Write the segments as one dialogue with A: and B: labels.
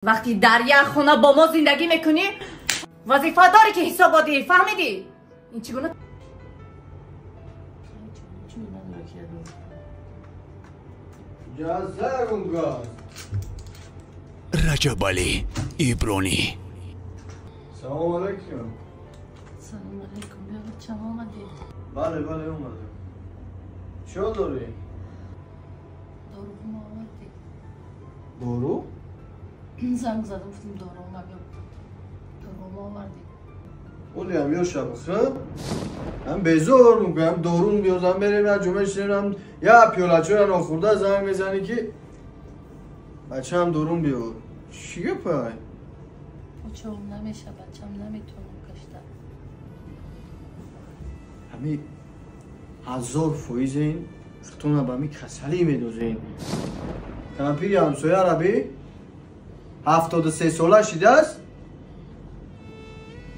A: Вақти дар як хона бо мо зиндагӣ мекунӣ, вазифа дорӣ ки ҳисоб додӣ, фаҳмидӣ? Ин чӣ гуна?
B: Раҷабалӣ Ибронӣ.
C: Салом алейкум.
D: Салом алейкум. Бачам омадӣ?
C: Бале, бале, омадам. Чӣ дорӣ?
D: Доруҳома овардӣ?
C: Дору?
D: Занг задам, гуфтам доруҳома биё. Доруҳома овардӣ?
C: Олиам ё шабхы. Ҳам безор мекунам, дорун биёзам, берем як ҷо мешинем, як пиёла чойа нохӯрда занг мезанӣ ки бачаам дорун биёр. Чӣ гапай?
D: Очом намеша, бачам наметавонам гашта.
C: Ҳами 1000% ин хутуна ба ми касалӣ медозен. Кампири ҳамсояра би 73 сола шидааст.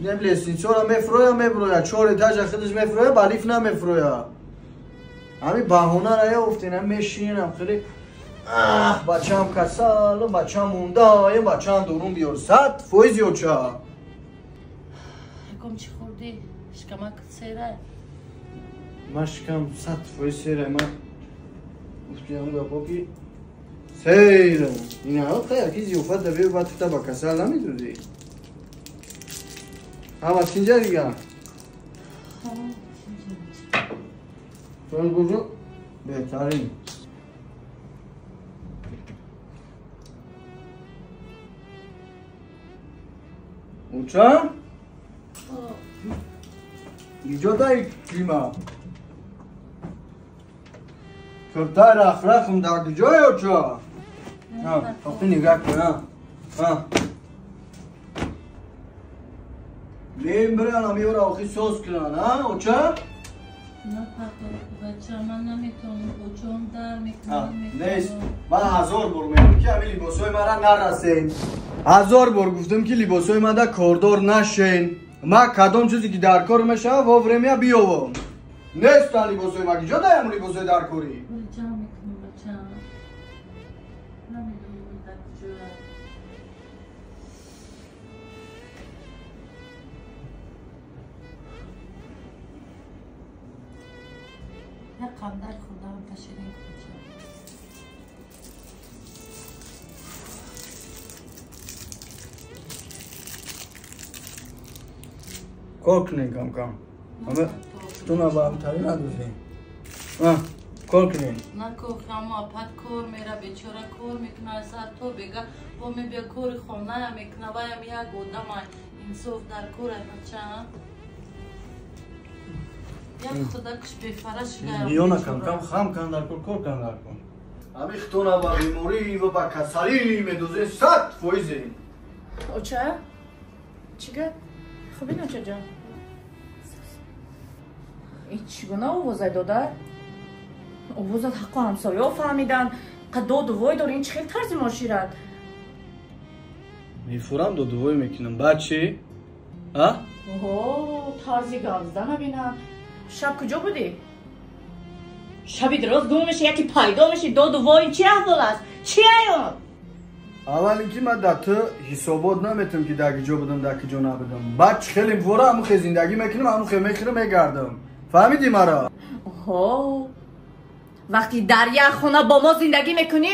C: Нем лестницора мефроя, меброя, чор этажа худаш мефроя, ба лифт намефроя. Ҳами баҳонара ёфтен, ҳам мешинам хеле. Ах, бачам касал, бачам монда, бачам дорун биёр. 100% ёча.
D: Яком чӣ хӯрдӣ? Шикамак серай?
C: Ман шикам 100% серай. Ман гуфтиам гапо ки серам. Ина ҳа яки зиёфат да биё, баъд тута ба касал намедодӣ. Ҳама тинҷа дига? Божо, беҳтарин. Уча? Иҷо дай клима. Куртай рахрахм дар куҷое, оча? Охи нигоҳ кун, а? Мем бирам амиёра охи соз кунан, а, оча?
D: Бача, ман наметавонам, очом дар мекунам.
C: Нест. Ман 1000 бор мегӯям ки ҳамин либосҳои мара нарасен. 1000 бор гуфтам ки либосҳои мада кордор нашен. Ман кадом чизе ки дар кор мешавад, во время биёвам. Нестан либосҳои ма, киҷо даям либосҳои дар корӣ?
D: Ҷамъ мекунам, бача. Намедонам дар куҷоя. Як қандар хӯрдам, таширин кунча.
C: Кор кунем кам-кам. Ама туна ба ҳамтарӣ надозем. Кор кунем.
D: На кор кунам, апад кор мера, бечора кор мекуна, сар то бега, бо мебия кори хоная мекуна, ваям як одамай инсоф дар корай, бача. Як худакш бефара шуда.
C: Миёна кам-кам хам кан дар кор, кор кан дар кор. Ҳами хутуна ба беморӣ ва ба касалӣ медозем 100%.
A: Оча? Чӣ гап? Хубин, очаҷон? Ин чӣ гуна овозай, додар? Овозат ҳаққу ҳамсояҳо фаҳмиданд. Қад доду вой дорӣ, ин чӣ хел тарзи муошират?
C: Мефурам, доду вой мекунам. Баъд чӣ? А?
A: Оҳо, тарзи гап зада бинам. Шаб куҷо будӣ? Шаби дароз гум меши, яке пайдо меши, доду вой, ин чӣ аҳвол аст? Чӣ аён?
C: Аввал ин ки ман дар ту ҳисобот наметам ки дар куҷо будам, дар куҷо набудам. Баъд чӣ хеле мефора, ҳамун хел зиндагӣ мекунам, ҳамун хел мехӯрам, мегардам. Фаҳмидӣ маро?
A: Оҳо, вақти дар як хона бо мо зиндагӣ мекунӣ,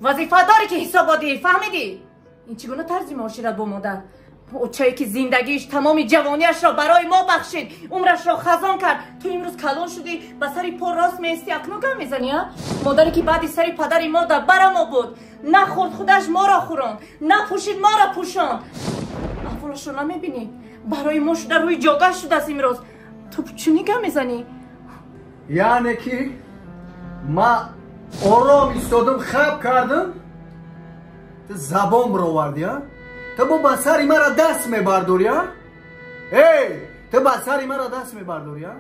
A: вазифа дорӣ ки ҳисоб додӣ, фаҳмидӣ? Ин чӣ гуна тарзи муошират бо модар? Очае ки зиндагиш тамоми ҷавониашро барои мо бахшид, умрашро хазон кард. Ту имрӯз калон шудӣ, ба сари по рост меистӣ, акнун гап мезанӣ, а? Модаре ки баъди сари падари мо дар бара мо буд, нахӯрд худаш моро хӯронд, напӯшид моро пӯшонд. Аҳволашро намебинӣ? Барои мо шуда рӯи ҷогаш шудааст имрӯз. Ту чунин гап мезанӣ?
C: Яъне ки ман ором истодам, хаб кардам, ту забон бировардӣ, а? Ту бо ба сари мара даст мебардорӣ, а? Эй, ту ба сари мара даст мебардорӣ, а?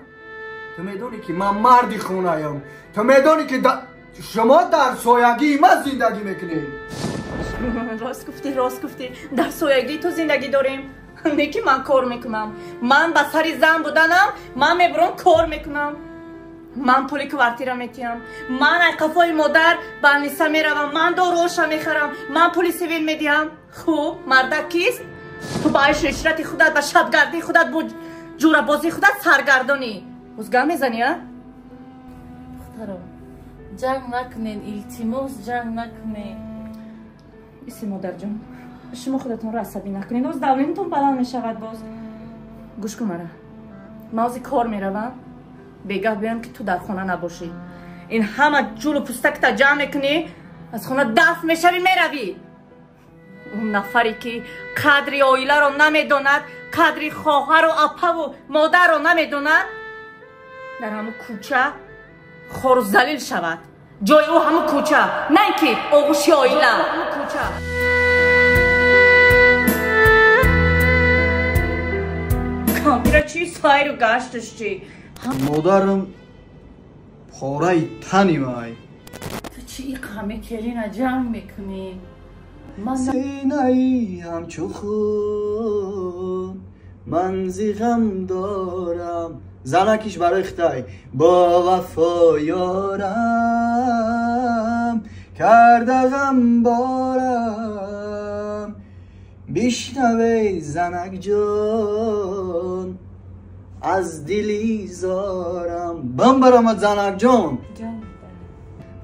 C: Ту медонӣ ки ман марди хонаям. Ту медонӣ ки шумо дар соягии ман зиндагӣ мекунед.
A: Рост гуфтӣ, рост гуфтӣ. Дар соягии ту зиндагӣ дорем. Не ки ман кор мекунам. Ман ба сари зан буданам, ман мебурам кор мекунам. Ман пули квартира метиҳам, ман ай қафои модар ба Аниса меравам, ман доруоша мехарам, ман пули сивил медиҳам. Хуб, мардак кист? Ту ба айшу ишрати худат, ба шабгардии худат, бо ҷурабозии худат саргардонӣ. Боз гап мезанӣ, а?
D: Духтаром, ҷанг накунен, илтимос, ҷанг накунен.
A: Иси модарҷон, шумо худатонро асабӣ накунед, боз давлинатон баланд мешавад боз. Гӯш кун мара, ман ози кор меравам, бегаҳ биёям ки ту дар хона набошӣ. Ин ҳама ҷулу пустакта ҷамъ мекунӣ, аз хона дафт мешавӣ, меравӣ. Он нафаре ки қадри оиларо намедонад, қадри хоҳару апаву модарро намедонад, дар ҳамун кӯча хору залил шавад. Ҷои ӯ ҳамун кӯча, на ин ки оғӯши оила. Кӯча. Кампира чӣ, сайру гашташ чӣ?
C: Модарам пораи тани май.
D: Ту чӣ иқаме келина ҷанг мекунӣ?
C: Синаи ҳамчу хун ман зи ғам дорам. Занакиш барои Хитай. Бо вафо ёрам карда ғам борам. Бишнавей занакҷон аз дили зорам. Бам баромад занакҷон.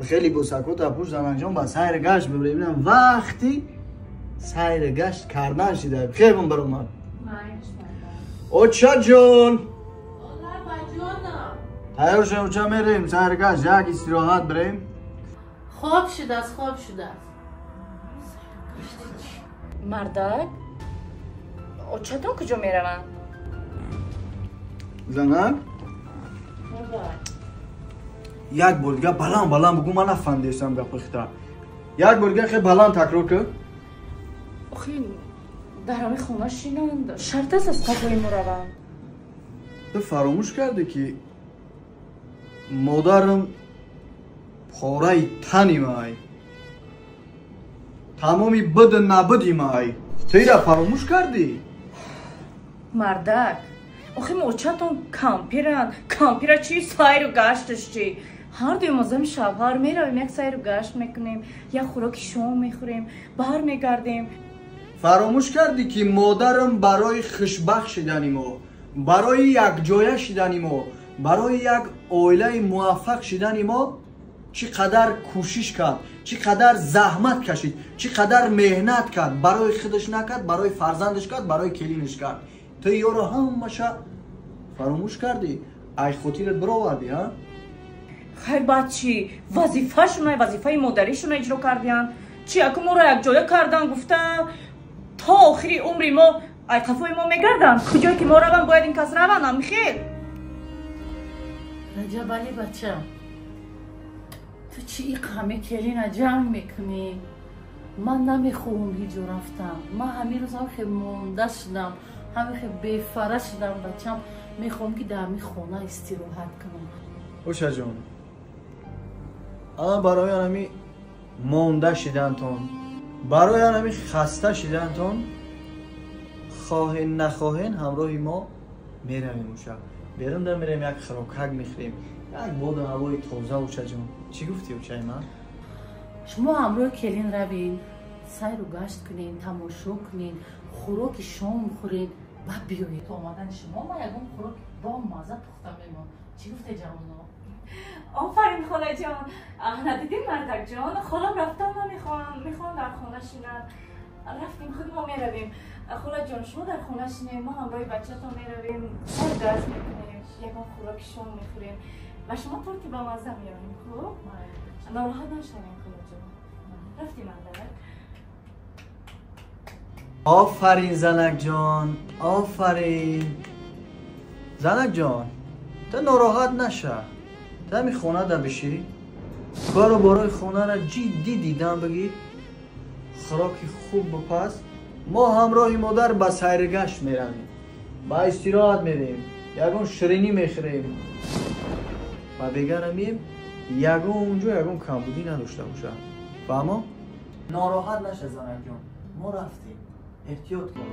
C: Хеле бо сакота пуш занакҷон ба сайр гашт бибирем. Вақти сайр гашт кардан шида. Хеле бам баромад. Очаҷон. Тайёр шем, оча, мерем сайр гашт, як истироҳат бирем.
D: Хоб шудааст, хоб шудааст.
A: Мардак, очатон куҷо мераванд?
C: Занак? Як бор дига баланд баланд бугӯ, ман нафаҳмидастам гапи хита. Як бор дига хеле баланд такрор кун.
A: Охи, дар ҳамин хона шинанд, шарт аст аз қафои мо раванд.
C: Ту фаромӯш кардӣ ки модарам пораи тани май, тамоми буду набуди май. Ту ира фаромӯш кардӣ?
A: Мардак, охи очатон кампиранд. Кампира чӣ, сайру гашташ чӣ? Ҳар дуи мо зами шавҳар меравем, як сайру гашт мекунем, як хӯроки шом мехӯрем, бармегардем.
C: Фаромӯш кардӣ ки модарам барои хушбахт шидани мо, барои якҷоя шидани мо, барои як оилаи муваффақ шидани мо чӣ қадар кӯшиш кард, чӣ қадар заҳмат кашид, чӣ қадар меҳнат кард. Барои худаш накард, барои фарзандаш кард, барои келинаш кард. Ту ёро ҳамаша фаромӯш кардӣ, ай хотират бировардӣ, ҳа?
A: Хайр, баъд чӣ? Вазифашона, вазифаи модаришона иҷро кардиянд. Чӣ, аку моро якҷоя кардан гуфта то охири умри мо ай қафои мо мегарданд. Куҷое ки мо равам, бояд ин кас раванд, амихел.
D: Раҷабалӣ бача, ту чӣ иқаме келина ҷанг мекунӣ? Ман намехоҳам ҳиҷо рафтам. Ман ҳамин рӯз ҳам хел монда шудам, ҳамин хел бефара шудам бачам. Мехоҳам ки дар ҳамин хона истироҳат кунам.
C: Ошаҷон, ана барои ҳами монда шидантон, барои ҳами хаста шидантон, хоҳен нахоҳен ҳамроҳи мо меравем. Оша, берун да мерем, як хӯрокак мехӯрем, як боду ҳавои тоза. Очаҷон, чӣ гуфтӣ, очаи ман?
D: Шумо ҳамроҳи келин равен, сайру гашт кунен, тамошо кунен, хӯроки шом хӯрен, баъд биёед. То омадани шумо ман ягон хӯроки бомазза пухта мемон. Чӣ гуфте, ҷавоно?
A: Офарин холаҷон. Надидин мардакҷон, холам рафтан намехоҳам, мехоҳам дар хона шинам. Рафтем, худ мо меравем. Холаҷон, шумо дар хона шинем, мо ҳамроҳи бачатон меравем, сайру гашт мекунем, ягон хӯроки шом мехӯрем ва шумо торти бамазза меорем. Хуб, нороҳат нашавем холаҷон. Рафтем, мардак.
C: Офарин занакҷон, офарин занакҷон. Ту нороҳат наша, ту ҳами хона да бишӣ, кору борои хонара ҷиддӣ дидан бигир, хӯроки хуб бипаз. Мо ҳамроҳи модар ба сайргашт меравем, ба истироҳат мерем, ягон ширинӣ мехӯрем ва бегара меем, ягон ҷо ягон камбудӣ надошта бошад. Фаҳмо? Нороҳат наша занакҷон, мо рафтем, эҳтиёт кун.